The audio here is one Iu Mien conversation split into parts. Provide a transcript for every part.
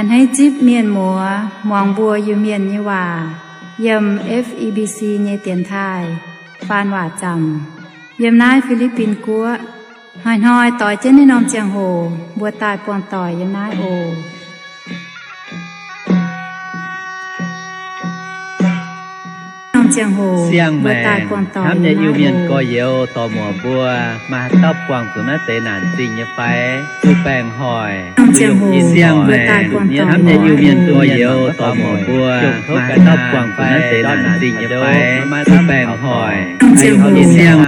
A'hneiv zipv mienh muoz muangx mbuo Iu-Mienh nyei waac yiem F E B C nyei dienx taaih faan waac zaamc yiem naaiv Fi^li^bin Guoqv. Hnoi-hnoi doix jienv naaiv norm ziangh hoc mbuo daaih buangh doic yiem naaiv oc. Siang-maengc, hnamv nyei Iu-Mienh gorx-youz dorc-muoc mbuo, maaih haaix dauh buangh zuqc naaiv deix naanc zingh nyei fai? Zuqc baengc hoic, zuqc yungh in hoic, zuqc mienv. Hnamv nyei Iu-Mienh gorx-youz dorc-muoc mbuo, maaih haaix dauh buangh zuqc naaiv deix naanc zingh nyei fai? Zuqc baengc hoic, zuqc yungh in siang,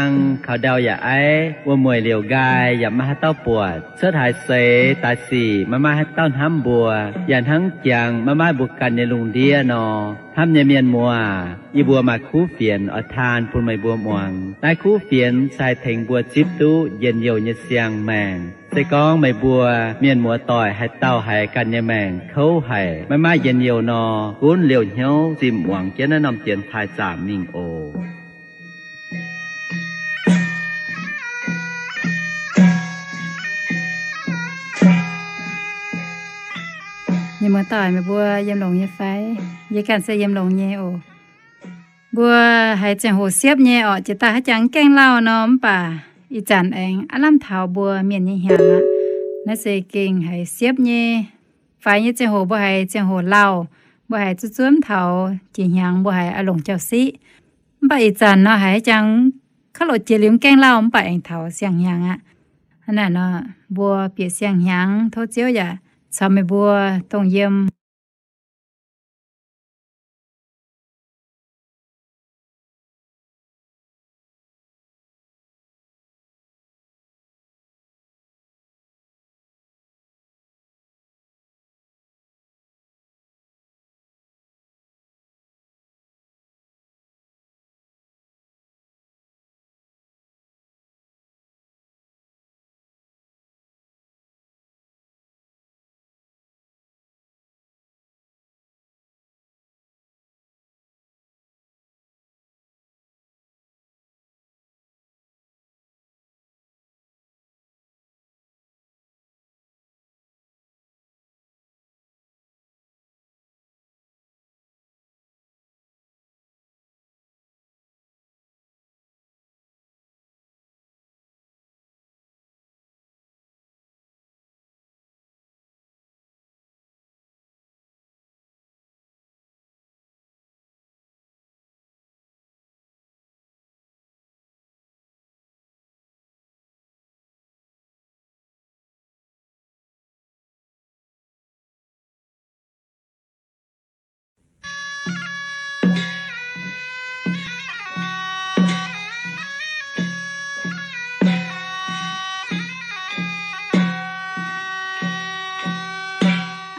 kaux ndau yaac aiv, wuom-mueic liouc nqaai yaac maiv maaih haaix dauh buatc, cuotv haaix seix daaih sic maiv maaih haaix dauh hnamv mbuo, yaac hnangv jangx maiv maaih mbuo ganh nyei lungh ndiev nor. Hnamv nyei mienh muoz, yie mbuo maaih kuv fienx oix taan bun meih mbuo muangx. Naaiv kuv fienx se haih tengx mbuo zipv duqv njien-youh nyei siang-maengc. Se gorngv meih mbuo mienh muoz-doic haaix dauh haiz ganh nyei maengc kouv haic, maiv maaih njien-youh nor, gunv liouh hnyouv zimh muangx jienv naaiv norm dienx taaih zaamc mingh oc. Mienh muoz-doic, meih mbuo yiem longx nyei fai? Yie ganh se yiem longx nyei oc. Mbuo haiz ziangh hoc siepv nyei orqc, jiex daaih haaix jangx gaengh lauh nor, mv baac ih zanc aengx aav lamh taux mbuo mienh nyei hnyangx aqv. Naaiv se gengh haiz siepv nyei. Faix nyei ziangh hoc mbuo haiz ziangh hoc lauh, mbuo haiz zuov zuov mv taux jiex hnyangx mbuo haiz a'longc jauv-siqv. Mv baac ih zanc nor haiz jangx kov loc jiex liuz gaengh lauh, mv baac aengx taux siang-hnyangx aqv. Hnangv naaic nor, mbuo bieqc siang-hnyangx, tov Ziouv yaac caux meih mbuo dongh yiem.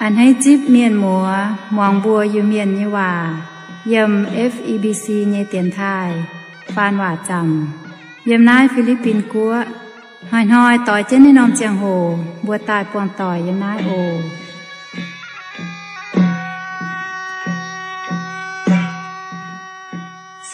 A'hneiv zipv mienh muoz muangx mbuo Iu-Mienh nyei waac yiem F E B C nyei dienx taaih faan waac zaamc yiem naaiv Fi^li^bin Guoqv. Hnoi-hnoi doix jienv naaiv norm ziangh hoc mbuo daaih buangh doic yiem naaiv oc.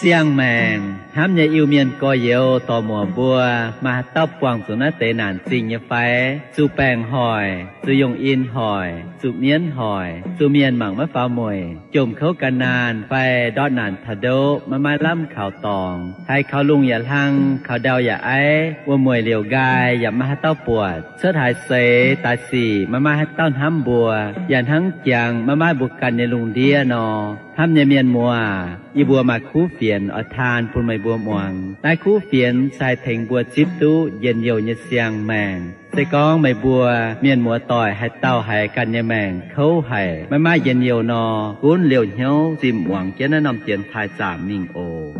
Siang-maengc, hnamv nyei Iu-Mienh gorx-youz dorc-muoc mbuo, maaih haaix dauh buangh zuqc naaiv deix naanc zingh nyei fai? Zuqc baengc hoic, zuqc yungh in hoic, zuqc mienv hoic, zuqc mienh mangc maiv faaux mueic, jomc kouv gan naanh fai ndortv naanc taux ndoqv maiv maaih lamh kaux dorngx, haiz kaux lungh yaac hlang, kaux ndau yaac aiv, wuom-mueic liouc nqaai yaac maiv maaih haaix dauh buatc, cuotv haaix seix daaih sic maiv maaih haaix dauh hnamv mbuo, yaac hnangv jangx maiv maaih mbuo ganh nyei lungh ndiev nor. Hnamv nyei mienh muoz, yie mbuo maaih kuv fienx oix taan bun meih mbuo muangx. Naaiv kuv fienx se haih tengx mbuo zipv duqv njien-youh nyei siang-maengc. Se gorngv meih mbuo mienh muoz-doic haaix dauh haiz ganh nyei maengc kouv haic, maiv maaih njien-youh nor, gunv liouh hnyouv zimh muangx jienv naaiv norm dienx taaih zaamc mingh oc.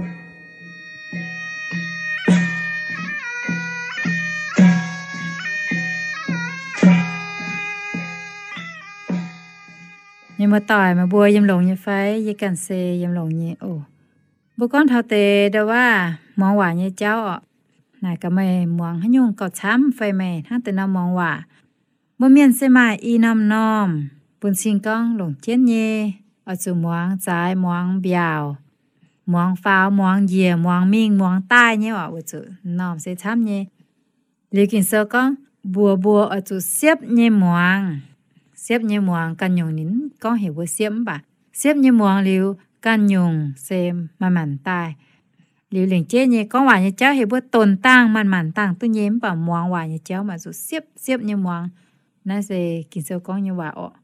Mienh muoz-doic, meih mbuo yiem longx nyei fai? Yie ganh se yiem longx nyei oc. Mbuo gorngv taux deix ndau-waav muangx waac nyei jauv orqc, naaic gaax meih muangx haaix nyungc gauh camv fai meih hnangv deix norm muangx waac. Mbuo mienh se maaih i norm normh bun cing gorngv longc jienv nyei, oix zuqc muangx zaaix, muangx mbiaauc, muangx faaux, muangx njiec, muangx mingh, muangx daaih nyei orqc, weic zuqc normh se camv nyei. Liuz Ging-Sou gorngv mbuox mbuo oix zuqc siepv nyei muangx, Siepv nyei muangx ganh nyungc ninh mv gorngv heuc mbuo siepv mv baac siepv nyei muangx liuz ganh nyungc se manc-manc daaih. Liuz lengc jeiv nyei gorngv waac nyei jauv heuc mbuo donx dangh manc-manc dangh duqv nyei mv baac muangx waac nyei jauv maaih zuqc siepv-siepv nyei muangx. Naaiv se Ging-Sou gorngv nyei waac orqc.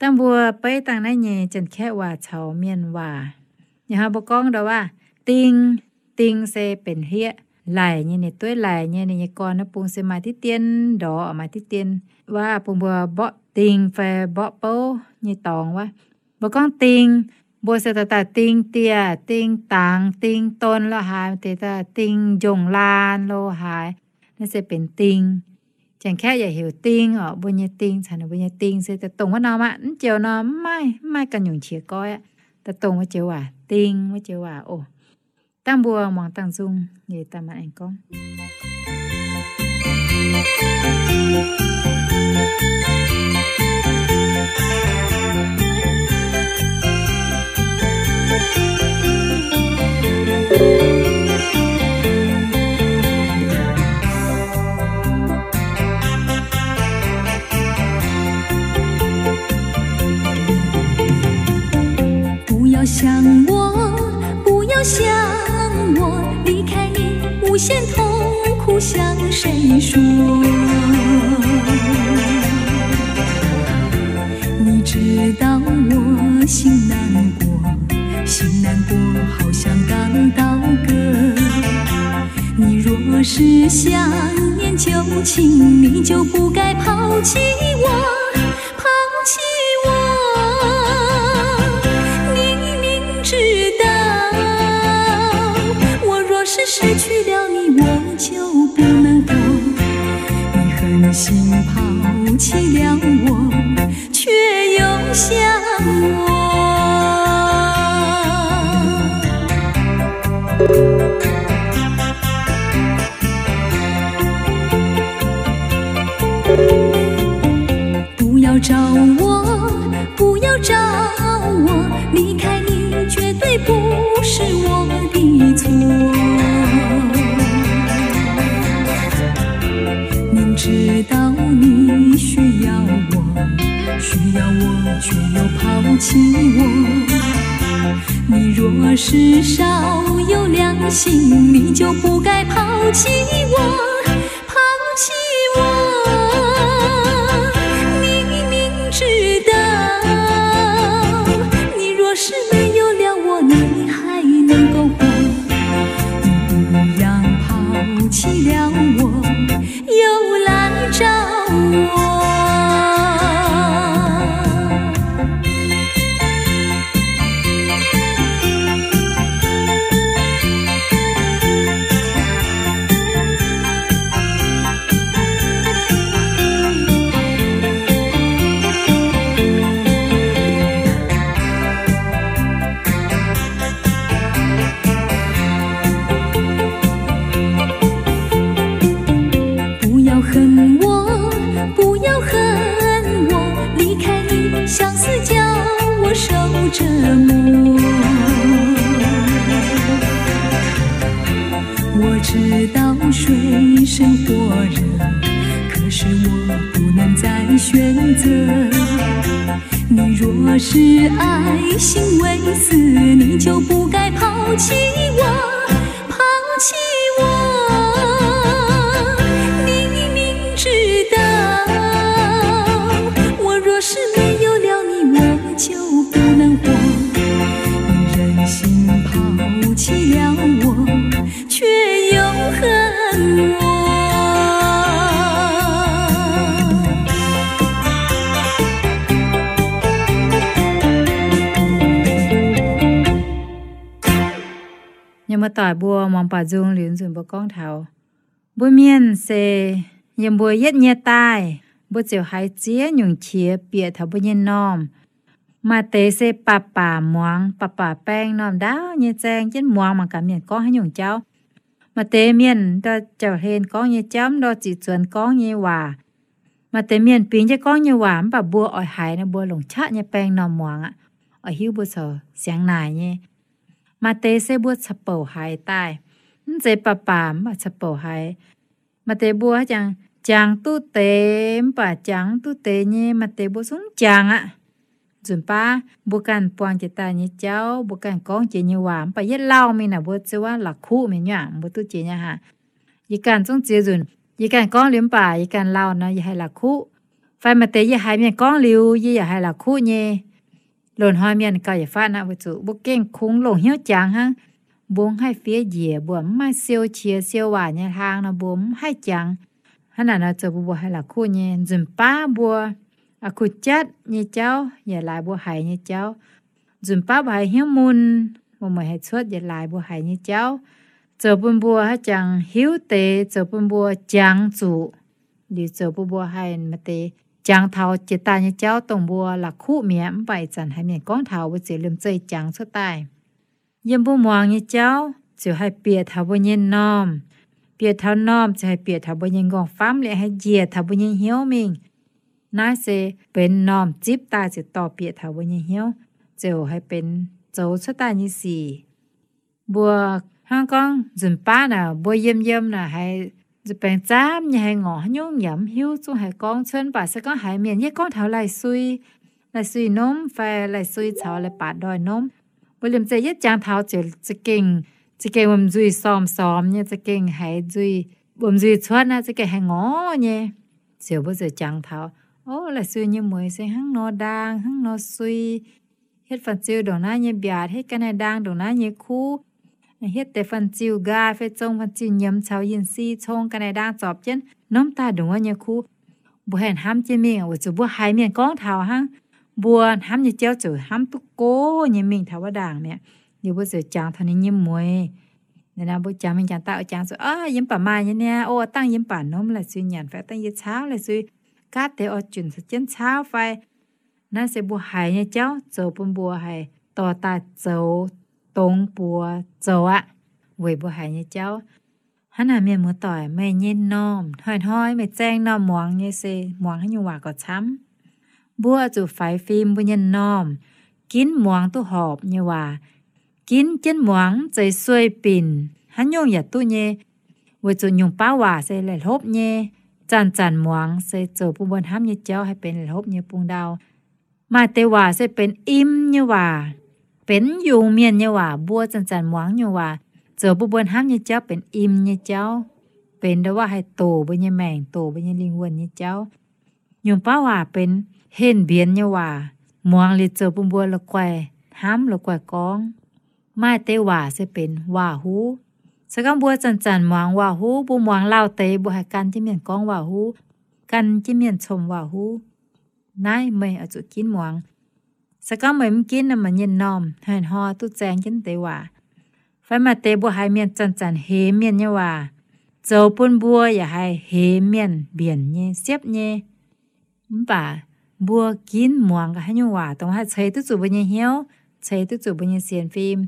Dangh mbuo beiv dangh naaiv nyei Janx-Kaeqv waac caux Mienh waac. Ih hnoi mbuo gorngv ndau waac ding. Ding se benx hlieqv laic nyei, ninh dueiv laic nyei, ninh nyei gorn naaiv bung se maaih diqv dien ndorx, maaih diqv dien waac bun mbuo mborqv ding fai mborqv bouv nyei dorngx wuov. Mbuo gorngv ding, mbuo se daaih daaih ding dieh, ding dangx, ding don lo haaix, deix daaih ding njongh laan lo haaix. Naaiv se benx ding. Janx-Kaeqv yaac heuc ding orqc. Mbuo nyei ding caux ninh mbuo nyei ding se daaih dongh wuov norm aqv. Mv joux nor mv maaih, mv maaih ganh nyungc qiex goiv aqv. Daaih dongh wuov joux waac ding, wuov joux waac oc. Dangh mbuo muangx dangh nzung, yie daaih maaih aengx gorngv. 不要想我，不要想我，离开你，无限痛苦向谁说？你知道我心难过，心难过，好像刚倒戈。你若是想念旧情，你就不该抛弃我。 抛弃我。你明知道，我若是失去了你，我就不能活。你狠心抛弃了我，却又想我。 不要找我，不要找我，离开你绝对不是我的错。明知道你需要我，需要我，却又抛弃我。你若是少有良心，你就不该抛弃我。 抛弃我。你明知道，你若是没有了我，你还能够活。你一样抛弃了我，又来找我。 不要恨我，不要恨我，离开你，相思叫我受折磨。我知道水深火热，可是我不能再选择。你若是爱心未死，你就不该抛弃我。 抛弃我。你明知道，我若是没有了你，我就不能活。你忍心抛弃了我，却又恨我。 Yiem muoz-doic mbuo muangx baaux nzung liuz nzunc mbuo gorngv taux, mbuo mienh se yiem mbuo yietv nyie daaih, mbuo ziouc haiz ziex nyungc qiex bieqc taux mbuo nyei m'normh. Maaih deix se baac baac muangx, baac baac baeng m'normh ndaauv nyei zaeng jienv muangx mangc gaax mienh gorngv haaix nyungc jauv. Maaih deix mienh ndau jauv-hlen gorngv nyei jauv, ndau ziqc zuonx gorngv nyei waac. Maaih deix mienh bingx jienv gorngv nyei waac mv baac mbuo oix haiz nor mbuo longc qaqv nyei baeng m'normh muangx aqv, oix hiuv mbuo corc siangx naaic nyei. Maaih deix se mbuo caux bouc haiz daaih, mv zeiz baac baac mv baac caux bouc haiz. Maaih deix mbuo haaix jangx jangx duqv deix mv baac jangx mv duqv deix nyei maaih deix mbuo zungv mv jangx aqv. Nzunc baav mbuo ganh buangh jiex daaih nyei jauv, mbuo ganh gorngv jiex nyei waac mv baac yietv lauh mingh naaic mbuo ziouc wuov la'kuqv mienh nyuangc mbuo duqv jiex nyei aqv. Yie ganh zungv ziex nzunc yie ganh gorngv liuz mv baac yie ganh lauh nor yie haiz la'kuqv. Fai maaih deix yie haiz mienh gorngv liuz yie yaac haiz la'kuqv nyei. Loz-hnoi mienh gauh yietc faatv aqv, weic zuqc mbuo gengh kungx longc hnyouv jangx hnangv. Mbuo mv haih fiev njiec, mbuo mv maaih siou qiex siou waac nyei hlaang nor mbuo mv haih jangx. Hnangv naaic nor zoux bun mbuo haiz la'kuqv nyei. Nzunc baav mbuo a'kuv jatv nyei jauv yaac laaix mbuo haiz nyei jauv. Nzunc baav mbuo haiz hnyouv mun, mbuo meih haiz cuotv yaac laaix mbuo haiz nyei jauv, zoux bun mbuo haiz jangx hiuv deix, zoux bun mbuo jangx zuqc. Liuz zoux bun mbuo haih maaih deix jangx taux jiex daaih nyei jauv dongh mbuo la'kuqv mi'aqv. Mv baac ih zanc haiz mienh gorngv taux mbuo ziouc liemh zeih jangx cuotv daaih. Yiem mbuo muangx nyei jauv ziouc haih bieqc taux mbuo nyei normh. Bieqc taux normh ziouc haih bieqc taux mbuo nyei nqorngv-famv liuz haih njiec taux mbuo nyei hnyouv mingh. Naaiv se benx normh zipv daaih ziouc dorh bieqc taux mbuo nyei hnyouv, ziouc haih benx zoux cuotv daaih nyei sic. Mbuo hnangv gorngv nzunc baav naaic mbuo yiem yiem naaic haiz nzuih baengx zaamv nyei, haiz ngorc haaix nyungc yaac mv hiuv, zungv haiz gorngv cuotv. Mv baac se gorngv haiz mienh yietv gorngv taux lai-sui, lai-sui nomv fai lai-sui caux lai-baac ndoih nomv, mbuo liemh zeih yietv jangx taux ziouc za'gengh, za'gengh wuom-nzuih sorm-sorm nyei, za'gengh haiz nzuih, wuom-nzuih cuotv naaic za'gengh haiz ngorc nyei. Ziouc mbuo ziouc jangx taux, o, lai-sui nyei mueix se hnangv nor ndaang, hnangv nor sui, hietv fanh ziu ndongc naaiv nyei mbiaatc, hietv ga'naaiv ndaang ndongc naaiv nyei kuv, hietv deix fanh ziu nqaai fai zong fanh ziu nyiemz caux yinh si cong ga'naaiv ndaang zorpc jienv nomv daaih ndongc wuov nyei kuv. Mbuo haih hnamv jienv mingh weic zuqc mbuo haiz mienh gorngv taux hnangv. Mbuo hnamv nyei jauv ziouc hnamv duqv gox nyei mingh taux wuov ndaangc mi'aqv. Liuz mbuo ziouc jangx taux ninh nyei mueix. Naaiv mbuo jangx mingh jangx daaih jangx zuqc, o, yie mv baac maaih nyei niaa, o, dangh yie mv baac nomv lai-sui nyanc fai dangh yie caauv lai-sui gaatv deix oix junc caux jienv caauv fai. Naaiv se mbuo haiz nyei jauv zoux bun mbuo haih dorh daaih zoux dongz buoz zoux aqv, weic mbuo haiz nyei jauv. Hnangv naaic mienh muoz-doic, meih nyei normh hnoi-hnoi meih zaeng normh muangx nyei se muangx haaix nyungc waac gauh camv? Mbuo zuqc faix fim mbuo nyei normh ginv muangx duqv horpc nyei waac. Ginv jienv muangx mv zeiz sueih binc, haaix nyungc yaac duqv nyei. Weic zuqc nyungc baav waac se laih hlopv nyei. Zanc-zanc muangx se zoux bun mbuo hnamv nyei jauv haih benx laih hlopv nyei bung ndau. Maaih deix waac se benx im nyei waac, benx mv yungz mienh nyei waac. Mbuo zanc-zanc muangx nyungc waac zoux bun mbuo hnamv nyei jauv benx im nyei jauv, benx ndau wuov haih doqc mbuo nyei maengc, doqc mbuo nyei lingh wuonh nyei jauv. Nyungc baav waac benx henh mbienx nyei waac, muangx liuz zoux bun mbuo la'guaih hnamv la'guaih gorngv. Maaih deix waac se benx waac-huv. Se gorngv mbuo zanc-zanc muangx waac-huv, mbuo muangx lauh deix mbuo haih gan jienv mienh gorngv waac-huv, gan jienv mienh comc waac-huv. Naaiv meih oix zuqc ginv muangx. Se gorngv meih mv ginv nor, maaih nyei normh hnoi-hnoi duqv zaeng jienv deix waac. Fai maaih deix mbuo haiz mienh zanc-zanc hemx mienh nyei waac, zoux bun mbuo yaac haih hemx mienh mbienc nyei siepv nyei. Mv baac mbuo ginv muangx ga'haav nyungc waac dongh haih ceix duqv zuqc mbuo nyei hnyouv, ceix duqv zuqc mbuo nyei sienx fim.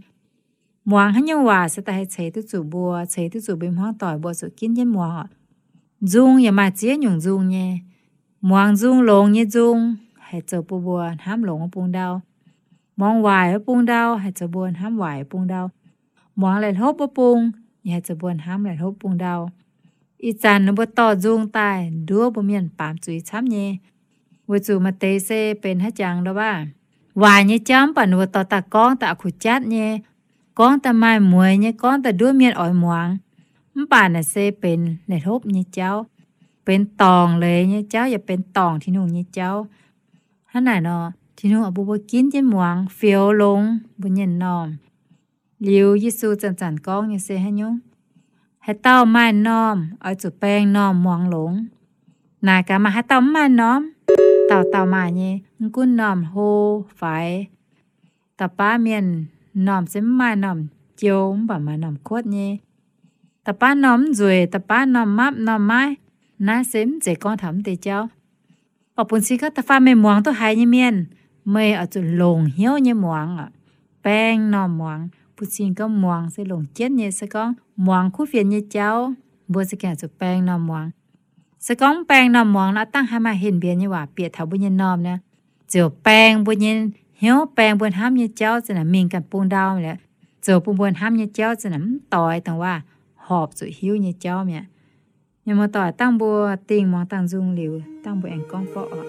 Muangx haaix nyungc waac se daaih haih ceix duqv zuqc mbuo, ceix duqv zuqc mbuo hmuangv doic, mbuo zuqc ginv jienv muangx oc. Nzung yaac maaih ziex nyungc nzung nyei. Muangx nzung longx nyei nzung haih zoux bun mbuo hnamv longx wuov bung ndau. Muangx waaic wuov bung ndau haih zoux mbuo hnamv waaic wuov bung ndau. Muangx laih hlopv wuov bung yaac haih zoux mbuo hnamv laih hlopv bung ndau. Ih zanc ninh mbuo dorh nzung daaih nduov mbuo mienh baamz zuiz camv nyei. Weic zuqc maaih deix se benx haaix jangx ndau waac, waaic nyei jauv mv baac ninh mbuo dorh daaih gorngv daaih a'kuv jatv nyei, gorngv daaih maaih mueix nyei, gorngv daaih nduov mienh oix muangx. Mv baac naaic se benx laih hlopv nyei jauv, benx dorngc leiz nyei jauv, yaac benx dorngc Tin-Hungh nyei jauv. Hnangv naaic nor, Tin-Hungh oix bun mbuo ginv jienv muangx, fioux longx mbuo nyei m'normh. Liuz Yesu zanc-zanc gorngv nyei se haaix nyungc? Haaix dauh maaih m'normh oix zuqc baeng m'normh muangx longx. Naaic gaax, maaih haaix dauh mv maaih m'normh? Dauh dauh maaih nyei. Mv gunv m'normh hlo faix, da'baav mienh m'normh se mv maaih m'normh jou, mv baac maaih m'normh kuotv nyei. Da'baav m'normh mv nzueic, da'baav m'normh mapv, m'normh maiv. Naaiv se mv zeiz gorngv taux mv deix jauv. Mv baac bun cing gorngv da'faanh meih muangx duqv haiz nyei mienh, meih oix zuqc longc hnyouv nyei muangx oc. Baeng m'normh muangx. Bun cing gorngv muangx se longc jienv nyei. Se gorngv muangx kuv fienx nyei jauv, mbuo za'gengh oix zuqc baeng m'normh muangx. Se gorngv mv baeng m'normh muangx nor, dangh haih maaih henh mbienx nyei waac bieqc taux mbuo nyei m'normh nor, ziouc baeng mbuo nyei hnyouv, baeng mbuo hnamv nyei jauv za'naaic mingh ganh bung ndau mi'aqv. Zoux bun mbuo hnamv nyei jauv za'naaic mv doix dongh waac horpc zuqc hiuv nyei jauv mi'aqv. Mienh muoz-doic, dangh mbuo dingh muangx dangh nzung liuz, dangh mbuo aengx gorngv borqv oc.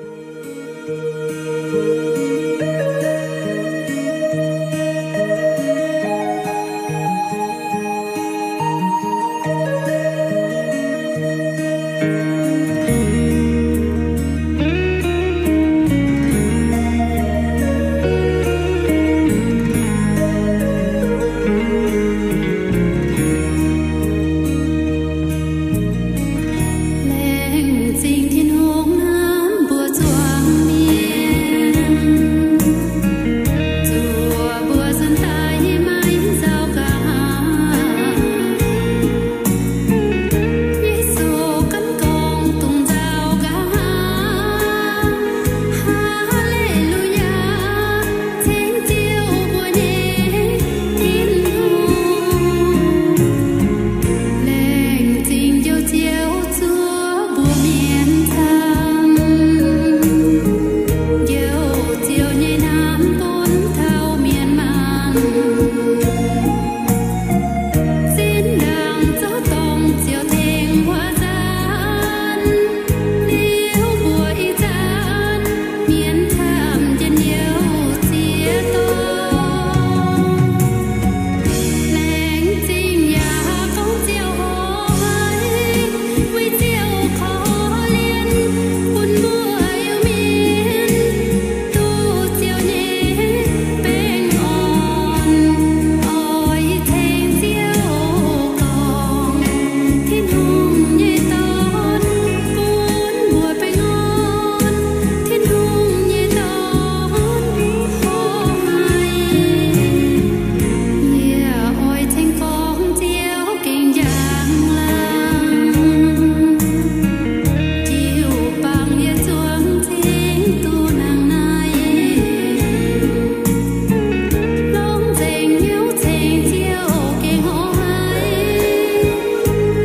Laengz zingh Tin-Hungh hnamv mbuo zuangx mienh, zuov mbuo nzuonx daaih maiv nzauh nqa'haav. Yesu ganh gorngv dungx nzauh nqa'haav. Haa^le^lu^yaa, ceng Ziouv mbuo nyei Tin-Hungh. Laengz zingh Njoux Ziouv zuov mbuo mienh camv. Njoux Ziouv nyei hnamv bun taux mienh maanh. Zinh ndaangc zoux dorngc Ziouv tengx wuov zanc, liuz mbuo ih zanc mienh camv jienv Njoux Ziouv dorngc. Laengz zingh yaac gorngv Ziouv oix, weic Ziouv korv-lienh bun mbuo Iu-Mienh. Duqv Ziouv nyei baengh orn, oix ceng Ziouv gorngv. Tin-Hungh nyei dorn bun mbuo baengh orn. Tin-Hungh nyei dorn horpc haic. Yie oix ceng gorngv Ziouv gengh njang laangh. Jiu-baang yie zuangx cing duqv nangh naaiv. Longx nzengc hnyouv ceng Ziouv gengh horpc haic.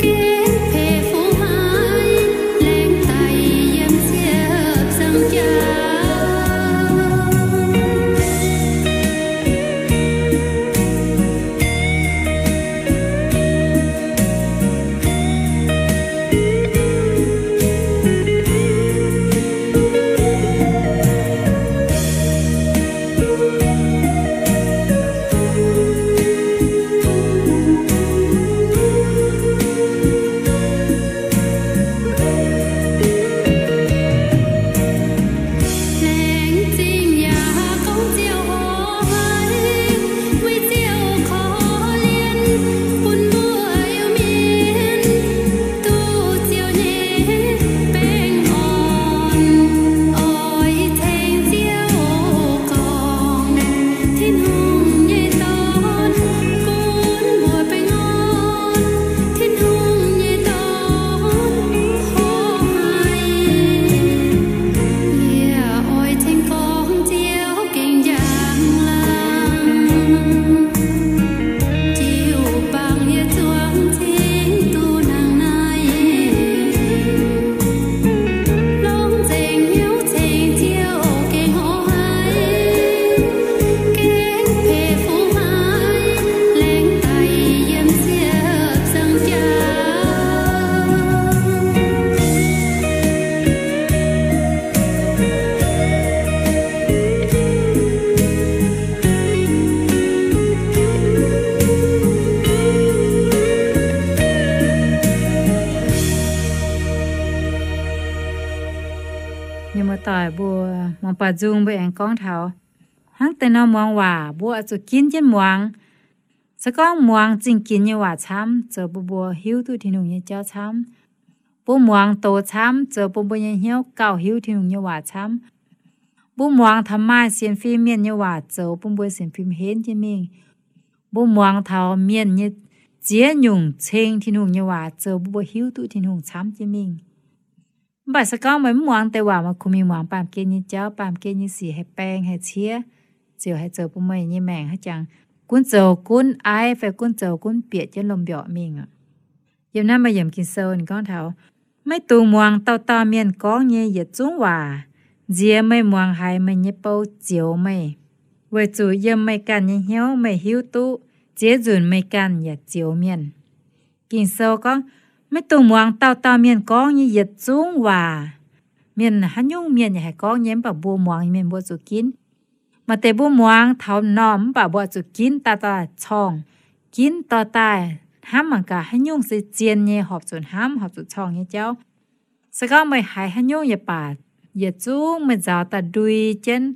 Gaengh peix fungx haaix, laengz daic yiem ziepc nzaangc jaax. Laengz zingh yaac gorngv Ziouv horpc haic, weic Ziouv korv-lienh bun mbuo Iu-Mienh. Duqv Ziouv nyei baengh orn, oix ceng Ziouv gorngv. Tin-Hungh nyei dorn bun mbuo baengh orn. Tin-Hungh nyei dorn horpc haic. Yie oix ceng gorngv Ziouv gengh njang laangh. Jiu-baang yie zuangx cing duqv nangh naaiv. Longx nzengc hnyouv ceng Ziouv gengh horpc haic. Gaengh peix fungx haaix, laengz daic yiem ziepc nzaangc jaax. Mienh muoz-doic mbuo, muangx baaux nzung mbuo aengx gorngv taux hnangv deix norm muangx waac mbuo oix zuqc ginv jienv muangx. Se gorngv muangx zingh ginx nyei waac camv, zoux bun mbuo hiuv duqv Tin-Hungh nyei jauv camv. Mbuo muangx doz camv, zoux bun mbuo nyei hnyouv gauh hiuv Tin-Hungh nyei waac camv. Mbuo muangx taux maaih sienx fim mienh nyei waac, zoux bun mbuo sienx fim henv jienv mingh. Mbuo muangx taux mienh nyei ziex nyungc ceng Tin-Hungh nyei waac, zoux bun mbuo hiuv duqv Tin-Hungh camv jienv mingh. Mv baac se gorngv meih mv muangx deix waac, meih kungx mingh muangx baamh gen nyei jauv, baamh gen nyei sic haih baeng haih ciev, ziouc haih zoux bun meih nyei maengc haiz jangx gunv zoux gunv aiv fai gunv zoux gunv bieqc jienv lomh mbiorqc mingh oc. Yiem naaiv maaih yiemc Ging-Sou ninh gorngv taux, maiv dungx muangx dauh dauh mienh gorngv nyei yietc zungv waac. Nziex meih muangx haiz, meih nyei bou zioux meih, weic zuqc yiem meih ganh nyei hnyouv meih hiuv duqv ziex nzunc meih ganh yaac zioux mienh. Ging-Sou gorngv, Maiv dungx muangx dauh dauh mienh gorngv nyei yietc zungv waac. Mienh haaix nyungc mienh yaac haih gorngv nyei, mv baac mbuo muangx nyei mienh mbuo zuqc ginv. Maaih deix mbuo muangx taux m'normh mv baac mbuo zuqc ginv daaih daaih corngh, ginv dorh daaih hnamv mangc gaax haaix nyungc se zien nyei, horpc zuqc hnamv, horpc zuqc corngh nyei jauv. Se gorngv meih haiz haaix nyungc yaac baac, yietc zungv meih nzaaux daaih ndui jienv,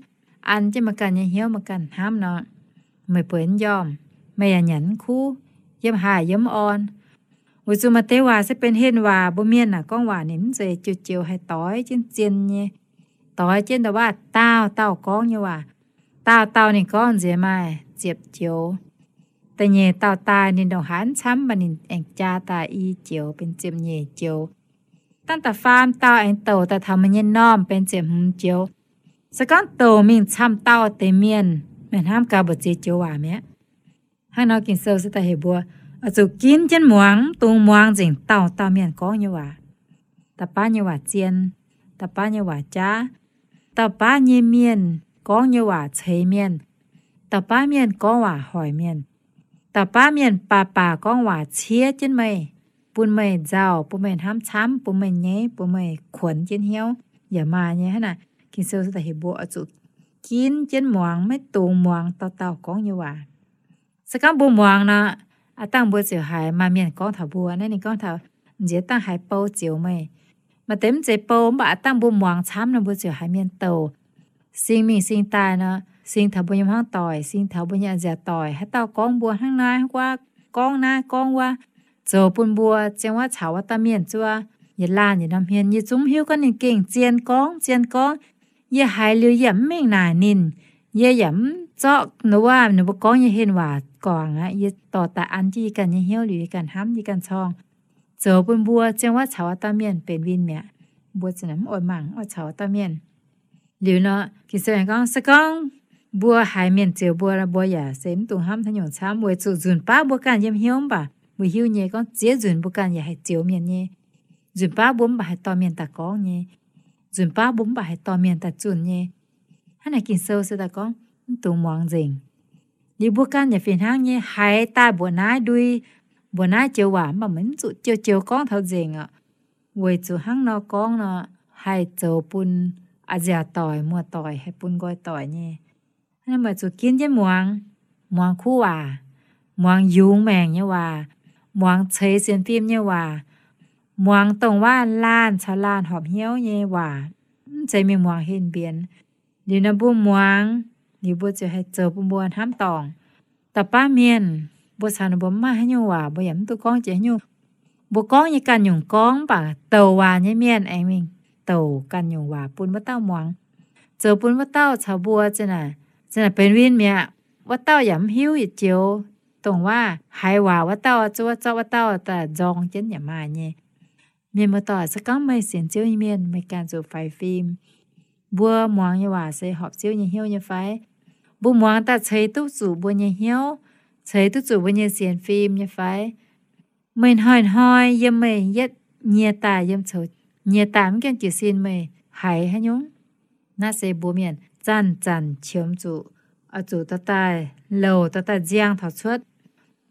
an jienv meih ganh nyei hnyouv, meih ganh hnamv nor, meih bueix mv njormh, meih yaac nyanc mv kuv, yiem haaix yiem mv orn. Weic zuqc maaih deix waac se benx henh waac, mbuo mienh naaic gorngv waac ninh mv zeiz joux-joux haih doix jienv zien nyei, doix jienv ndau-waav dauh dauh gorngv nyei waac. Dauh dauh ninh gorngv nziex maaih ziepc joux. Da'nyeic dauh daaih ninh ndongc haaix mv camv, mv baac ninh aengx jaa daaih i joux benx ziepc nyeic joux. Dangh da'faam dauh aengx douc daaih taux meih nyei m'normh benx ziepc hmz joux. Se gorngv douc mingh camv dauh deix mienh, meih hnamv gaax mbu'ziex joux waac mi'aqv. Hnangv nor Ging-Sou se daaih heuc mbuo oix zuqc ginv jienv muangx, mv dungx muangx nzengc dauh dauh mienh gorngv nyei waac. Dauh baav nyei waac zien, dauh baav nyei waac jaav, dauh baav nyei mienh gorngv nyei waac ceix mienh, dauh baav mienh gorngv waac hoic mienh, dauh baav mienh baac baac gorngv waac ciev jienv meih, bun meih nzauh, bun meih hnamv camv, bun meih nyeiv, bun meih kuonx jienv hnyouv, yaac maaih nyei. Hnangv naaic Ging-Sou se daaih heuc mbuo oix zuqc ginv jienv muangx, maiv dungx muangx dauh dauh gorngv nyei waac. Se gorngv mbuo muangx nor, aav dangh mbuo ziouc haiz maaih mienh gorngv taux mbuo. Naaiv ninh gorngv taux nziex dangh haiz bou zioux meih. Maaih deix mv zeiz bou, mv baac aav dangh mbuo muangx camv nor, mbuo ziouc haiz mienh douc. Sing mingh sing daaih nor, sing taux mbuo nyei hmuangv doic, sing taux mbuo nyei a'nziaauc doic, haaix dauh gorngv mbuo hnangv naaiv hnangv wuov, gorngv naaiv gorngv wuov, zoux bun mbuo ziang wuov caux wuov dauh mienh zuov, yietc laanh yietc norm hmien, yie zungv mv hiuv gorngv ninh gengh zien gorngv, zien gorngv. Yie haiz liuz yie yaac mv mengh naaic ninh. Yie yaac mv zorqv wuov ninh mbuo gorngv nyei henh waac guangc aqv. Yie dorh daaih an jienv yie ganh nyei hnyouv liuz, yie ganh hnamv, yie ganh corngh, zoux bun mbuo ziang wuov caux wuov dauh mienh benx win mi'aqv. Mbuo ziouc mv oix mangc, mv oix caux wuov dauh mienh. Liuz nor, Ging-Sou aengx gorngv, se gorngv mbuo haiz mienh zioux mbuo, mbuo yaac se mv dungx hnamv haaix nyungc camv, weic zuqc nzunc baav mbuo ganh yiem hnyouv mv baac mbuo hiuv nyei gorngv ziex nzunc mbuo ganh yaac haih zioux mienh nyei. Nzunc baav mbuo mv baac haih dorh mienh daaih gorngv nyei. Nzunc baav mbuo mv baac haih dorh mienh daaih zunh nyei. Hnangv naaic Ging-Sou se daaih gorngv mv dungx muangx nzengc. Liuz mbuo ganh yaac fih hnangv nyei, haiz daaih mbuoqc naaiv ndui, mbuoqc naaiv joux waac, mv baac meih mv zuqc joux-joux gorngv taux nzengc oc. Weic zuqc hnangv nor gorngv nor, haih zoux bun a'nziaauc doic, muoz-doic, haih bun nqoi doic nyei. Hnangv naaic meih zuqc ginv jienv muangx, muangx kuv waac, muangx yungz maengc nyei waac, muangx ceix sienx fim nyei waac, muangx dongh waav laanh caux laanh horpc hnyouv nyei waac, mv zeiz mingh muangx henh mbienx. Liuz nor mbuo muangx, liuz mbuo ziouc haih zoux bun mbuo hnamv dorngc. Dauh baav mienh, mbuo caux ninh mbuo mv maaih haaix nyungc waac, mbuo yaac mv duqv gorngv jiex haaix nyungc. Mbuo gorngv nyei ganh nyungc gorngv, mv baac douc waac nyei mienh aengx mingh douc ganh nyungc waac bun wuov dauh muangx, zoux bun wuov dauh caux mbuo za'naaic, za'naaic benx win mi'aqv. Wuov dauh yaac mv hiuv yietc joux, dongh waav haiz waac wuov dauh zuov zorqv wuov dauh daaih nzorng jienv yaac maaih nyei. Mienh muoz-doic, se gorngv meih sienx Ziouv nyei mienh, meih ganh zuqc faix fim. Mbuo muangx nyei waac se horpc Ziouv nyei hnyouv nyei fai? Mbuo muangx daaih ceix duqv zuqc mbuo nyei hnyouv, ceix duqv zuqc mbuo nyei sienx fim nyei fai? Meih hnoi-hnoi yiem meih yietv nyie daaih, yiem coux nyie daaih mv gaengh jiez sin meih haiz haaix nyungc? Naaiv se mbuo mienh zanc-zanc qiemx zuqc, oix zuqc dorh daaih louc, dorh daaih nziang taux cuotv.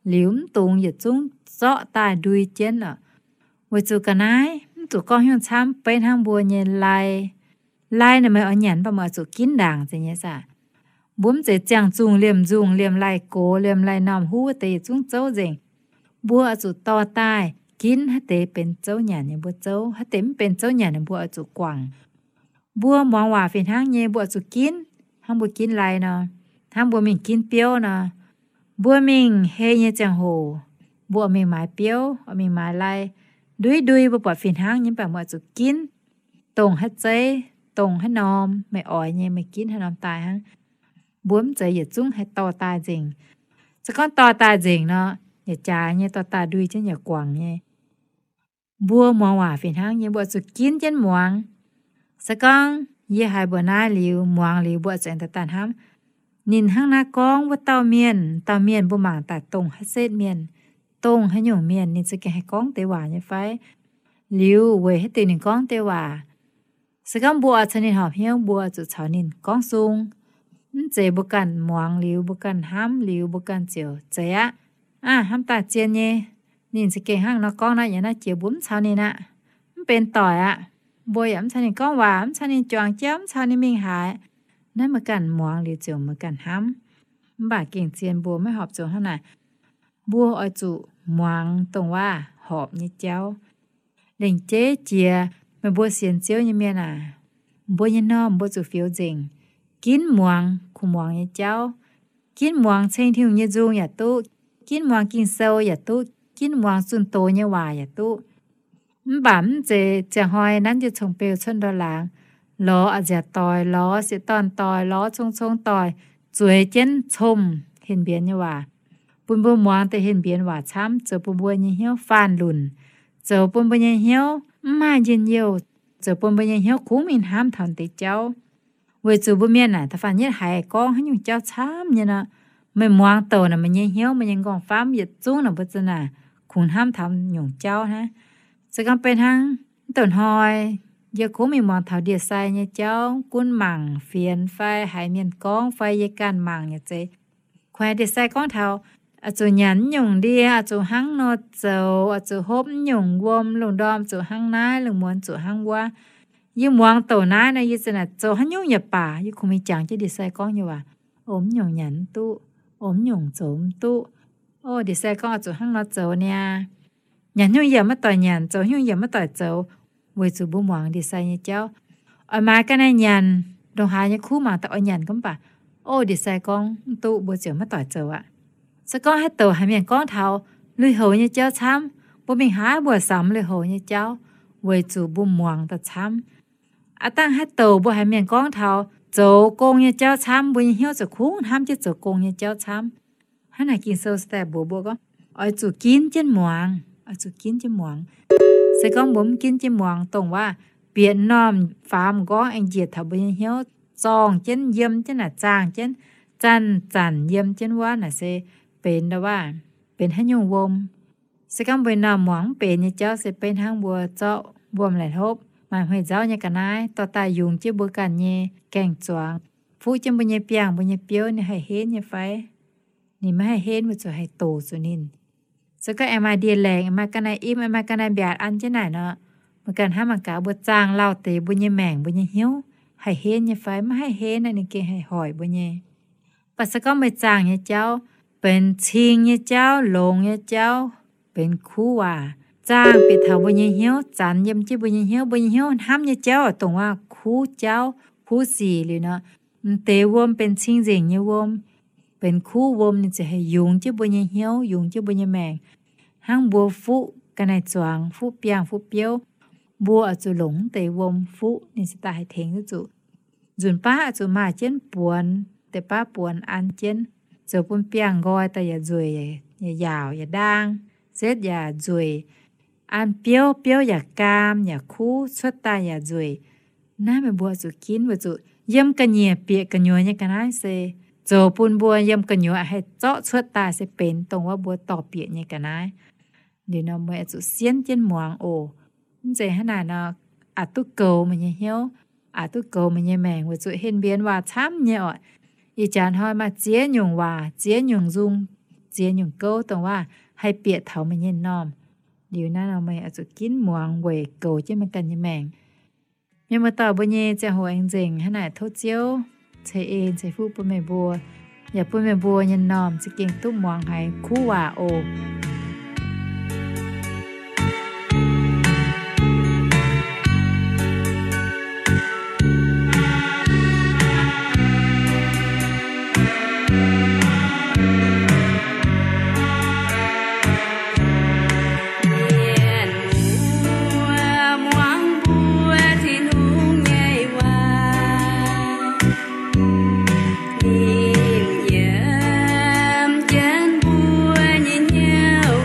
Liuz mv dungx yietc zungv zorqv daaih ndui jienv oc. Weic zuqc ga'naaiv mv zuqc gorngv haaix nyungc camv, beiv hnangv mbuo nyei lai. Lai naaic meih oix nyanc mv baac meih oix zuqc ginv ndaangc zeiz nyei saah? Mbuo mv zeiz ziangh zungh liemh nzungh, liemh lai-gox, liemh lai-normh huv wuov deix yietc zungv zouv nzengc. Mbuo oix zuqc dorh daaih ginv haaix deix benx zouv nyanc nyei mbuo zouv, haaix deix mv benx zouv nyanc nyei mbuo oix zuqc guangc. Mbuo muangx waac fih hnangv nyei, mbuo oix zuqc ginv, hnangv mbuo ginv lai nor, hnangv mbuo mingh ginv biouv nor. Mbuo mingh hei nyei ziangh hoc, mbuo oix mingh maaiz biouv, oix mingh maaiz lai, ndui-ndui mbuo buatc fih hnangv nyei, mv baac mbuo oix zuqc ginv. Dongh haaix zeiv, dongh haaix norm meih oix nyei, meih ginv haaix norm daaih hnangv. Mbuo mv zeiz yietc zungv haih dorh daaih nzengc. Se gorngv dorh daaih nzengc nor, yaac jaaix nyei, dorh daaih ndui jienv yaac guangc nyei. Mbuo muangx waac fih hnangv nyei, mbuo oix zuqc ginv jienv muangx. Se gorngv yie haiz mbuo naaiv liuz, muangx liuz, mbuo oix zuqc aengx daaih hnamv, ninh hnangv naaiv gorngv wuov dauh mienh, dauh mienh mbuo mangc daaih dongh haaix setv mienh, dongh haaix nyungc mienh, ninh za'gengh haih gorngv deix waac nyei fai? Liuz weic haaix diuc ninh gorngv deix waac? Se gorngv mbuo oix caux ninh horpc hnyouv, mbuo zuqc caux ninh gorngv sung. Mv zeiz mbuo ganh muangx liuz, mbuo ganh hnamv liuz, mbuo ganh ziouc zeiz aqv. Aav, hnamv daaih zien nyei, Ninh za'gengh hnangv nor gorngv naaiv, yaac naaiv jiex mbuo mv caux ninh aqv, mv benx doic aqv. Mbuo yaac mv caux ninh gorngv waac, mv caux ninh juangc jauv, mv caux ninh mingh haaix. Naaiv meih ganh muangx liuz ziouc meih ganh hnamv. Mv baac gengh zien mbuo maiv horpc zuqc hnangv naaic. Mbuo oix zuqc muangx dongh waac horpc nyei jauv. Lengc jeiv jiex meih mbuo sienx Ziouv nyei mienh aac, mbuo nyei normh mbuo zuqc fioux nzengc, ginv muangx kuv muangx nyei jauv. Ginv muangx ceng Tin-Hungh nyei nzung yaac duqv, ginv muangx Ging-Sou yaac duqv, ginv muangx zunh doz nyei waac yaac duqv. Mv baac mv zeiz ziangh hnoi nanv jienv cong-beu cuotv ndor-laangz, lorz a'nziaauc doic, lorz sieqv-dorn doic, lorz cong-cong doic, zueiz jienv comh henh mbienx nyei waac, bun mbuo muangx deix henh mbienx waac camv, zoux bun mbuo nyei hnyouv faanh lunc, zoux bun mbuo nyei hnyouv mv maaih njien-youh, zoux bun mbuo nyei hnyouv kungx mingh hnamv taux deix jauv. Weic zuqc mbuo mienh naaic da'faanh yietv haiz gorngv haaix nyungc jauv camv nyei nor, meih muangx douc naaic meih nyei hnyouv, meih nyei nqorngv-famv yietc zungv naaic mbuo za'naaic kungx hnamv taux nyungc jauv hnangv. Se gorngv beiv hnangv, mv douc hnoi yie kungx mingh muangx taux ndie-sai nyei jauv, gunv mangc fienx fai haiz mienh gorngv fai yie ganh mangc yaac zeiz, kungx haiz ndie-sai gorngv taux, oix zuqc nyanc mv nyungc ndie, oix zuqc hnangv nor zoux, oix zuqc hopv mv nyungc wuom, lungh ndorm zuqc hnangv naaiv, lungh muonz zuqc hnangv wuov. Yie muangx douc naaiv nor, yie za'naaic zoux haaix nyungc yaac baac, yie kungx mingh jangx jienv ndie-sai gorngv nyei waac. O, mv nyungc nyanc mv duqv. O, mv nyungc zoux mv duqv. O, ndie-sai gorngv oix zuqc hnangv nor zoux niaa. Nyanc nyungc yaac maiv doic nyanc, zoux nyungc yaac maiv doic zoux, weic zuqc mbuo muangx ndie-sai nyei jauv. Oix maaiz ga'naaiv nyanc, ndongc haaix nyei kuv mangc daaih oix nyanc gaax mv baac, o, ndie-sai gorngv mv duqv, mbuo ziouc maiv doic zoux aqv. Se gorngv haaix douc haiz mienh gorngv taux lui-houx nyei jauv camv, mbuo mingh haaix mbuo samx lui-houx nyei jauv, weic zuqc mbuo muangx daaih camv. Aav dangh haaix douc mbuo haiz mienh gorngv taux zoux gong nyei jauv camv, mbuo nyei hnyouv ziouc kungx hnamv jienv zoux gong nyei jauv camv. Hnangv naaic Ging-Sou se daaih mbuox mbuo gorngv, oix zuqc ginv jienv muangx, oix zuqc ginv jienv muangx. Se gorngv mbuo mv ginv jienv muangx, dongh waac bieqc normh faaux m'nqorngv aengx njiec taux mbuo nyei hnyouv, zorngh jienv, yiem jienv naaic zaangh jienv, zanc-zanc yiem jienv wuov naaic se benx ndau waac, benx haaix nyungc wuom. Se gorngv mbuo normh muangx mv benx nyei jauv se beiv hnangv mbuo zorqv wuom-laaic hlopv maaih hmei nzauv nyei ga'naaiv dorh daaih yungz jienv mbuo ganh nyei gaeng-zuangx, fuqv jienv mbuo nyei biangh, mbuo nyei biouv, ninh haih henv nyei fai? Ninh maiv haih henv, weic zuqc haih doqc zuqc ninh. Se gorngv aengx maaih ndie-laengc, aengx maaih ga'naaiv im, aengx maaih ga'naaiv mbiaatc an jienv naaic nor, meih ganh hnamv mangc gaax, mbuo zaangh lauh deix mbuo nyei maengc, mbuo nyei hnyouv haih henv nyei fai? Maiv haih henv naaic, ninh gengh haih hoic mbuo nyei. Mv baac se gorngv meih zaangh nyei jauv benx cing nyei jauv, longx nyei jauv, benx kuv waac, zaangh bieqc taux mbuo nyei hnyouv, zanx yiem jienv mbuo nyei hnyouv, mbuo nyei hnyouv hnamv nyei jauv dongh waac kuv jauv, kuv sic liuz nor, m'deix wuom benx cing-nzengc nyei wuom, benx kuv wuom, ninh ziouc haih yungz jienv mbuo nyei hnyouv, yungz jienv mbuo nyei maengc. Hnangv mbuo fuqv ga'naaiv zuangx, fuqv biangh, fuqv biouv, mbuo oix zuqc longc m'deix wuom fuqv, ninh se daaih haih tengx duqv zuqc. Nzunc baav oix zuqc maaih jienv buonx, deix baav buonx an jienv, zoux bun biangh nqoi daaih yaac nzueic, yaac yaauc, yaac ndaang, setv yaac nzueic, an biouv, biouv yaac gaam yaac kuv, cuotv daaih yaac nzueic. Naaiv meih mbuo zuqc ginv weic zuqc yiem ga'nyiec bieqc gu'nyuoz nyei ga'naaiv se zoux bun mbuo yiem gu'nyuoz haih zorqv cuotv daaih se benx dongh wuov mbuo dorh bieqc nyei ga'naaiv. Liuz nor meih oix zuqc sienv jienv muangx oc. Mv zeiz hnangv naaic nor, aqc duqv goux meih nyei hnyouv, aqc duqv goux meih nyei maengc weic zuqc henh mbienx waac camv nyei oc. Ih jaax hnoi maaih ziex nyungc waac, ziex nyungc nzung, ziex nyungc gouv dongh waac haih bieqc taux meih nyei m'normh. Liuz naaiv nor meih oix zuqc ginv muangx weic goux jienv meih ganh nyei maengc. Mienh muoz-doic mbuo nyei ziangh hoc aengx nzengc hnangv naaic, tov Ziouv ceix en ceix fuqv bun meih mbuo, yaac bun meih mbuo nyei m'normh za'gengh duqv muangx haiz kuv waac oc. Mienh muoz muangx mbuo Tin-Hungh nyei waac, ninh yiem jienv mbuo nyei hnyouv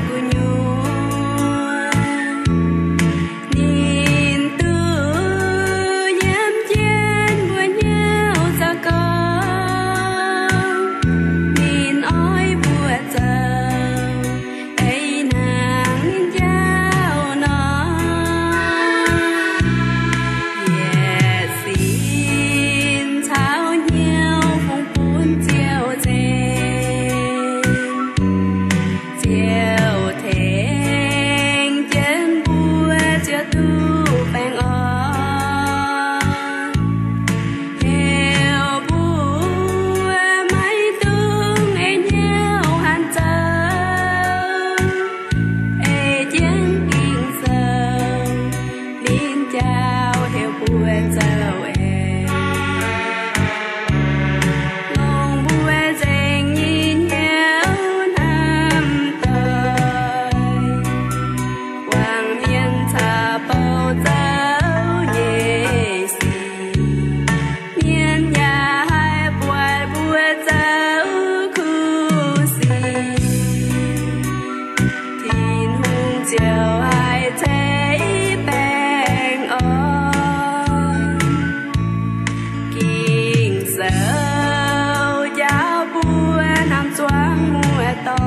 Mienh jauv heuc mbuo zoux eix, longc mbuo nzengc nyei hnyouv hnamv doic, wangc mienh caux bouh zoux nyei sic. Mienh yaac haih buatc mbuo zoux kuv sic, Tin-Hungh ziouc haih ceix baengh orn. Ging-Sou njaaux mbuo hnamv zuangx muoz-doic,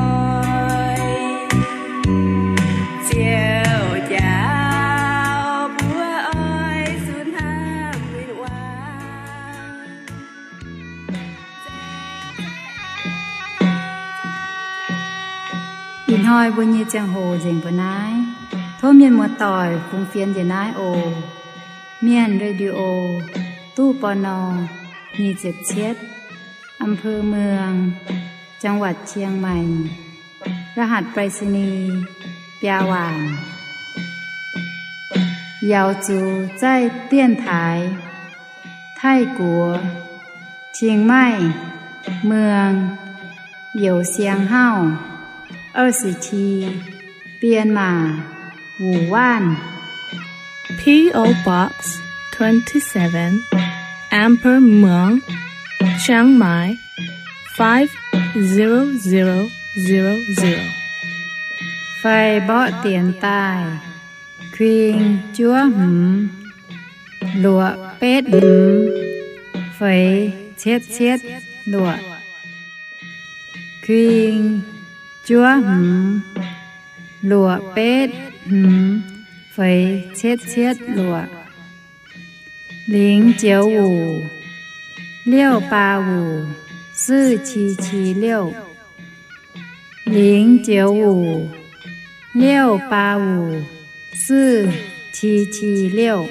Ziouv njaaux mbuo oix zuqc hnamv win-wangv. Ih hnoi mbuo nyei ziangh hoc nzengc mbuo naaiv. Tov mienh muoz-doic fungx fienx njiec naaiv oc. Mienh Radio, ตู้ ปณ. nyic ziepc cietv, อำเภอเมือง จังหวัดเชียงใหม่ รหัสไปรษณีย์ biaa waanc. Yaux zuqc zaih dienx taaix Taiv-Guoqv, Chiang Mai, เมือง Youz Siang Hauv, 二十七, 编码 Wu Wanv. P O Box twenty-seven, อำเภอเมือง Chiang Mai, five zero zero zero zero. Fai mborqv dienx daaih: kuing juov hmz luoqc betv hmz feix cietv cietv luoqc. Kuing juov hmz luoqc betv hmz feix cietv cietv luoqc. 零九五六八五四七七六, 零九五六八五四七七六.